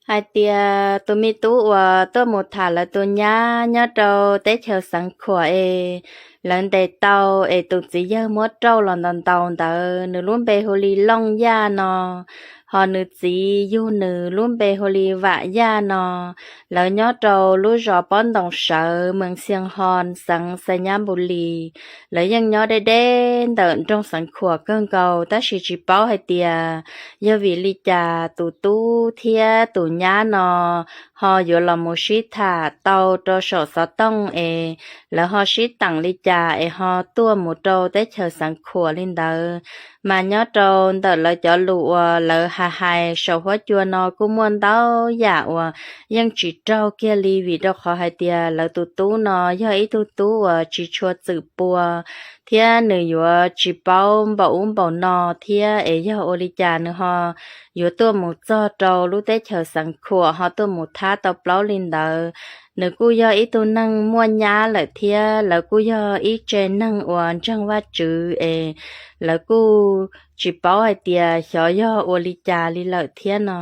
Hais tias tus me tub uas tuaj mus tham lawv tus nyab nyob rau teb chaws Xeev Khuam es lawv ntes tau es tus txiv yawg muab rauj los ntaus ntaus ntawd, nws lub npe hu li Looj Yaj no, ho nws txiv yug nws lub npe hu li Vam Yaj no. Lawv nyob rau lub zos Pob Ntoos Sawv, moos Xias Hos, xeev Xais Nyab Npus Lis. Lawv yeej nyob deb deb ntawm nroog Xeev Khuam kawg nkaus, tab sis tsis paub hais tias yog vim li cas tus tub thiab tus nyab no ho yuav los mus sib tham tau rau saum xov tooj es lawv ho sib teem li cas es ho tuaj mus rau teb chaws Xeev Khuam li ntawd. Mas nyob rau ntawm lawv cov lus uas lawv hais hais saum huab cua no kuj muaj ntau yam uas yeej tsis raug kiag li, vim rau qhov hais tias lawv tus tub no yog ib tug tub uas tsis tshua txwm pua, thiab nws yuav tsis paub npaum ub npaum no thiab es yog ua li cas nws ho yuav tuaj mus txog rau lub teb chaws Xeev Khuam ho tuaj mus thab tau plaub li ntawd. Nws kuj yog ib tug neeg muaj nyab lawm thiab lawv kuj yog ib tse neeg uas ntseeg Vajtswv es lawv kuj tsis paub hais tias xyov yog ua li cas li lawm thiab no.